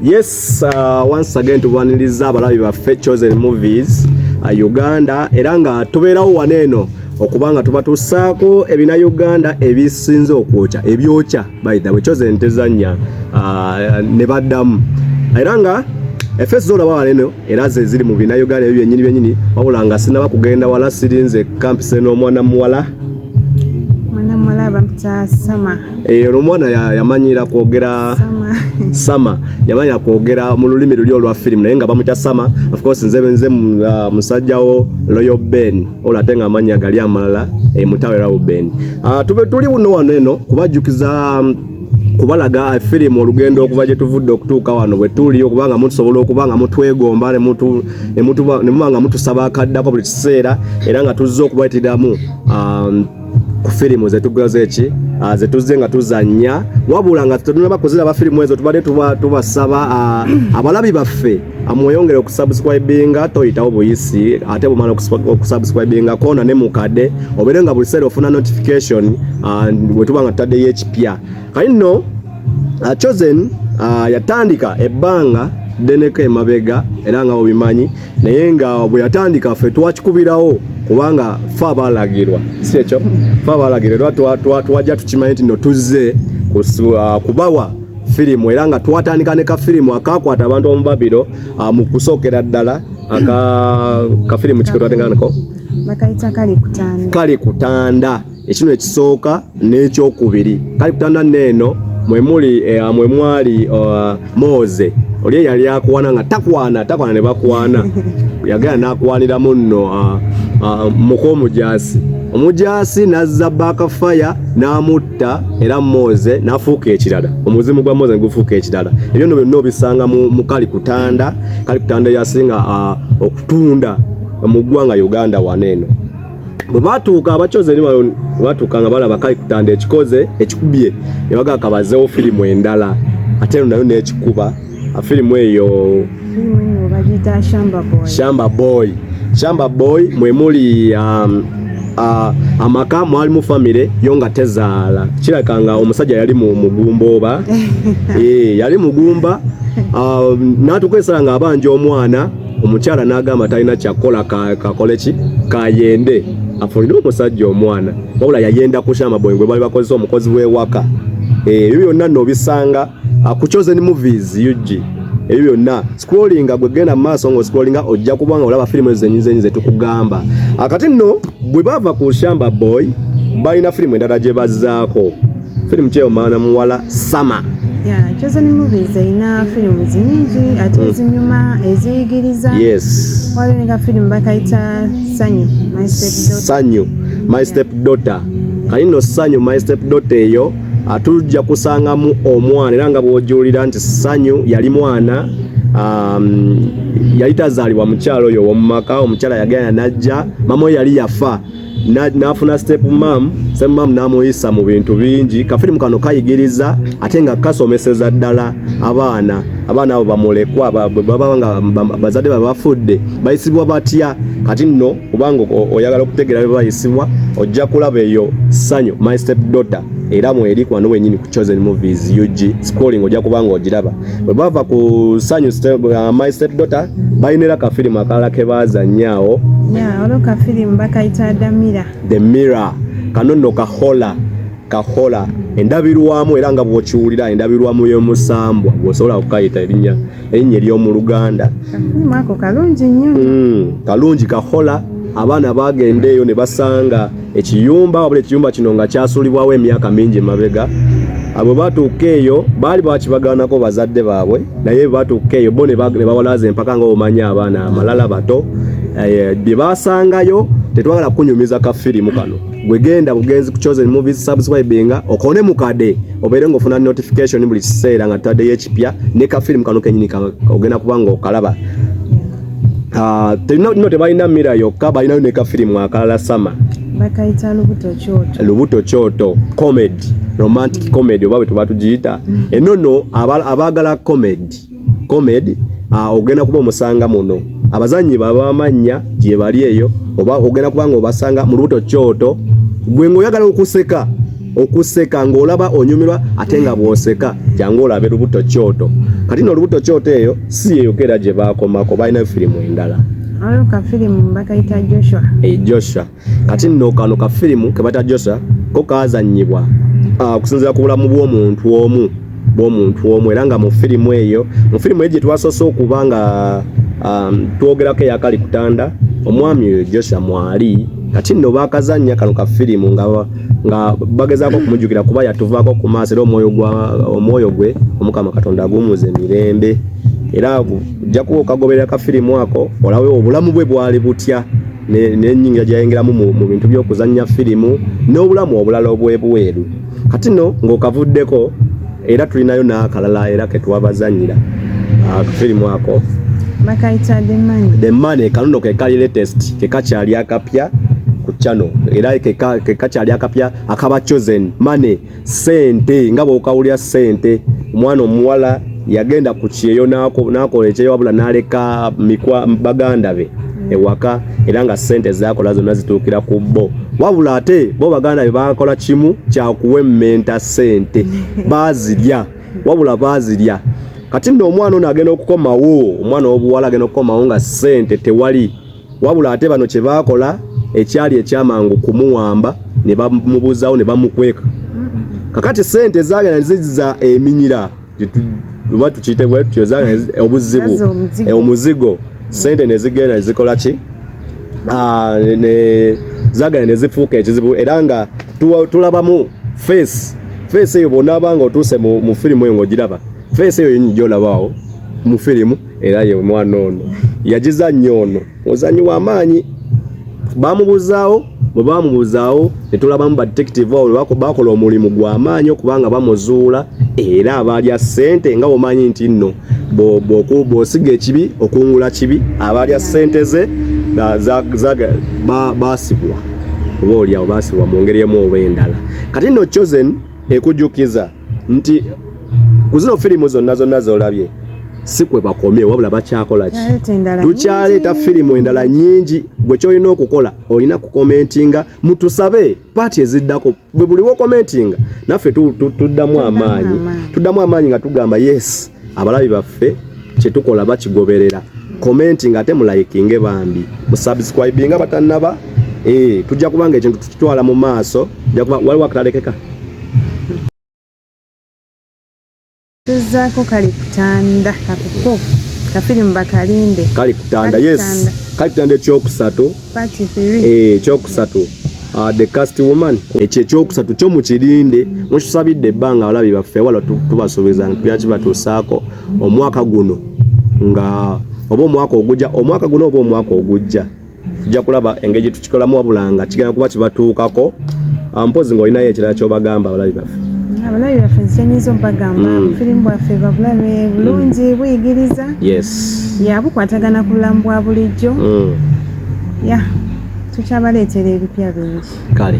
Yes, once again tubaniriza abalabi baffe Chosen Movies Uganda, era nga tubeerawo wano eno okuba nga tubatuusaako ebina Uganda ebisinze okwokya, ebyokya. By the way, Chosen tezannya ne baddamu, era nga efesi zolaba wano eno era ze ziri mu bina Uganda ebyo byennyini byennyini. Wabula nga sinaba kugenda wala, sirinze kampise n'omwana muwala. Mwana muwala bampita Sama. Ono omwana yamanyira kwogera. Sama. Sama yamanyira kwogera mu lulimi luli olwa firimu, naye nga bamuyita Sama. Of course, nze musajjawo Loyal Ben, olwo ate nga amannya gali amalala Mutawe Rauben. Tube tuli buno wano eno kubajjukiza, kubalaga firimu olugendo okuva gye tuvudde okutuuka wano bwe tuli, okuba nga mutusobola okuba nga mutwegomba ne muba nga mutusaba akaddako buli kiseera, era nga tuzze okubayitiramu ku firimu zetugaze eki zetuzze nga tuzannya. Wabula nga tetunaba kuziraba firimu ezo, tubadde tubasaba abalabi baffe mweyongere okusubscribinga. Toyitawo buyisi, ate bwomala okusubscribinga kona ne mukadde, obeere nga buli kiseera ofuna notification bwe tuba nga tutaddeyo ekipya. Kali nno Chosen yatandika ebbanga ddeneko emabega, era nga obimanyi, naye nga bwe yatandika ffe twakikubirawo, kubanga fe abalagirwa, si ekyo? Fe abalagirwa era twajja tukimanyi nti no tuzze kubawa firimu, era nga twatandika ne kafirimu akakwata abantu omubabiro mu kusookera ddala aka kafirimu kike twatandika nako? Bakayita Kali Kutanda. Kali Kutanda, ekino ekisooka n'ekyokubiri. Kali Kutanda neeno mwemuli mwe mwali Moze oli eyali akwana nga takwana takwana ne bakwana, yagenda n'akwaniramu nno muka omujaasi, omujaasi n'azza backfire n'amutta, era Moze n'afuuka ekirala, omuzimu gwa Moze ne gufuuka ekirala. Ebyo nno byonna obisanga mu Kali Kutanda. Kali Kutanda yasinga okutunda mu ggwanga Uganda wano eno. Bwe batuuka abacoze ni wano batuuka nga balaba Kali Kutanda ekikoze, ekikubye, ne bagamba kabazeewo firimu endala, ate eno nayo n'ekikuba. Firimu eyo? Firimu eno bagiyita Shamba Boy. Shamba Boy. Shamba Boy mwe muli amaka mwalimu famire yo nga tezaala, kirabika nga omusajja yali mu mugumba oba yali mugumba, n'atuuka essaawa nga abanja omwana. Omukyala n'agamba talina kyakukola, kakole ki, kayende afunire omusajja omwana, wabula yayenda ku Shamba Boy gwe bali bakozesa omukozi w'ewaka. Ebyo byonna nno obisanga ku Chosen Movies UG. Ebyo byonna scrollinga, gwe genda mu maaso nga oscrollinga, ojja kuba nga olaba firimu ezo zennyini zennyini zetukugamba. Akati nno bwe bava ku Shamba Boy, balina firimu endala gye bazzaako. Firimu kyeyo, mwana muwala Sama? Yeah, Chosen Movies erina firimu nyingi ate ezinyuma, eziyigiriza. Waliwo ne ka firimu bakayita Sanyu My Step Daughter. Sanyu My Step Daughter. Kali nno Sanyu My Step Daughter eyo atujja kusangamu omwana, era nga bw'ojuulira nti Sanyu yali mwana yali tazaalibwa mukyalo oyo ow'omu maka. Omukyala yagenda n'ajja, mama we yali yafa, n'afuna step mum, step mum n'amuyisa mu bintu bingi. Kafirimu kano kayigiriza ate nga kasomeseza ddala abaana. Abaana abo bamulekwa bwe baba nga bazadde babe bafudde, bayisibwa batya? Kati nno kubanga oyagala okutegeera bwe bayisibwa, ojja kulaba eyo Sanyu My Step Daughter, era mweri kwano wenyini ku Chosen Movies UG. Scrolling, ojja kuba nga ogiraba. Bwe bava ku Sanyu My Step Daughter, balina era kafirimu akalala ke baazannyaawo. Yeah, waliwo ka firimu bakayita The Mirror. The Mirror. Kano nno kahola kahola endabirwamu, era nga bw'okiwulira, endabirwamu y'omusambwa, bw'osobola okukayita erinnya ery'omu Luganda. Kafirimu ako kalungi nnyo. Kalungi kahola. Abaana bagenda eyo ne basanga ekiyumba, wabula ekiyumba kino nga kyasulibwawo emyaka mingi emabega. Abo batuuka eyo baali bakibagaanako bazadde baabwe, naye batuuka eyo bo ne bawalaza empaka, nga omanyi abaana amalala bato. Bye basangayo tetwagala kunyumiza kafirimu kano. Gwe genda bugenzi ku Chosen Movies, subscribinga, okone mukade, obeere ng'ofuna notification buli kiseera nga tutaddeyo ekipya. Ne kafirimu kano kenyini ogenda kuba nga okalaba. Ah, no tebalina Mirror yokka, balinayo ne kafirimu akalala, Sama? Bakayita Lubuto Kyoto. Lubuto Kyoto, comedy, romantic comedy oba bwe tuba tugiyita. Enono abaagala comedy, ogenda kuba omusanga muno abazannyi baba amannya gye bali eyo, oba ogenda kuba nga obasanga mu Lubuto Kyoto. Gwe ng'oyagala okuseka. Okuseka ng'olaba onyumirwa, ate nga bw'oseka jangu olabe Lubuto Kyoto. Kati no Lubuto Kyoto eyo si yeyoka era gye baakomako, balina firimu endala. Waliwo ka firimu bakayita Joshua. E Joshua. Kati nno kano ka firimu ke bayita Joshua ko kaazannyibwa okusinziira ku bulamu bw'omuntu omu, era nga mu firimu eyo gye twasoose okuba nga twogerako eyakali kutanda, omwami oyo Joshua mwali. Kati nno baakazannya kano ka firimu nga bagezaako okumujjukira kuba yatuvaako ku maaso, era omwoyo gwe Omukama Katonda aguwummuze mirembe. Era ojja kuba okagoberera ka firimu ako olabe obulamu bwe bwali butya n'ennyingira gye yayingiramu mu bintu by'okuzannya firimu n'obulamu obulala obw'ebweru. Kati nno ng'okavuddeko, era tulinayo n'akalala era ke twabazannyira, akafirimu ako bakayita The Money. The Money. Kano nno ke kali latest, ke kakyali akapya ku channel, era ke kakyali akapya akaba Chosen Money, sente nga bw'okawulira sente. Omwana omuwala yagenda ku kyeyo n'akola ekyeyo, wabula n'aleka mikwa baganda be ewaka, era nga sente zakola zonna zituukira ku bo. Wabula ate bo baganda be bakola kimu kyakuwemmenta sente, baazirya, wabula baazirya. Kati nno omwana ono agenda okukomawo, omwana ow'obuwala agenda okukomawo nga sente tewali. Wabula ate bano kye baakola ekyali ekyamangu kumuwamba ne bamubuuzawo ne bamukweka. Kakati sente zaagenda zizza eminyira, oba tukiyite bwe tutyo, zaagenda obuzibu. Zazza omuzigo. Omuzigo, sente ne zigenda ne zikola ki? Ne zaagenda ne zifuuka ekizibu, era nga tulabamu face eyo. Bw'onaaba nga otuuse mu firimu eyo ng'ogiraba, face eyo yenyi gy'olabaawo mu firimu, era ye omwana ono yagizannya. Ono muzannyi w'amaanyi. Bamubuzaawo, bwe bamubuzaawo ne tulabamu ba detective abo bakola omulimu gw'amaanyi okubanga bamuzuula, era abaalya ssente, nga bw'omanyi nti nno bw'osiga ekibi okungula kibi, abaalya ssente ze baasibwa, oba oliawo baasibwa mu ngeri emu oba endala. Kati nno Chosen ekujjukiza nti ku zino firimu zonna zonna z'olabye si kwe bakomye, wabula bakyakola ki? Kyaleeta endala Tukyaleeta nnyingi. firimu endala nnyingi. Gwe kyolina okukola, olina kukomentinga, mutusabe part eziddako. Bwe buli wokomentinga naffe tuddamu Tuddamu amaanyi. amaanyi. Tuddamu amaanyi nga tugamba, yes, abalabi baffe kyetukola bakigoberera. Commenting ate mulayikinge bambi, musubscribinga batannaba. Tujja kubanga ekintu tukitwala mu maaso. Tujja kuba waliwo akatalekeka. Tuzzaako Kali Kutanda, kakuko kafirimu bakalinde. Kali Kutanda. Kali Yes. Kutanda. Kali Kutanda ekyokusatu. Part 3. Ekyokusatu, The Cursed Woman, ekyo ekyokusatu kyo mukirinde. Mutusabidde ebbanga abalabi baffe, wala tubasuubiza nti tujja kibatuusaako omwaka guno nga oba omwaka ogujja, omwaka guno oba omwaka ogujja, tujja kulaba engeri gye tukikolamu, wabula nga kigenda kuba kibatuukako. Mpozi ng'olinayo ekirala ky'obagamba abalabi baffe. Abalabi baffe, kyenyinza obagamba, firimu bwaffe babulabe bulungi, buyigiriza, ya bukwatagana ku bulamu bwa bulijjo. Ya tukyabaleetera ebipya bingi. Kale.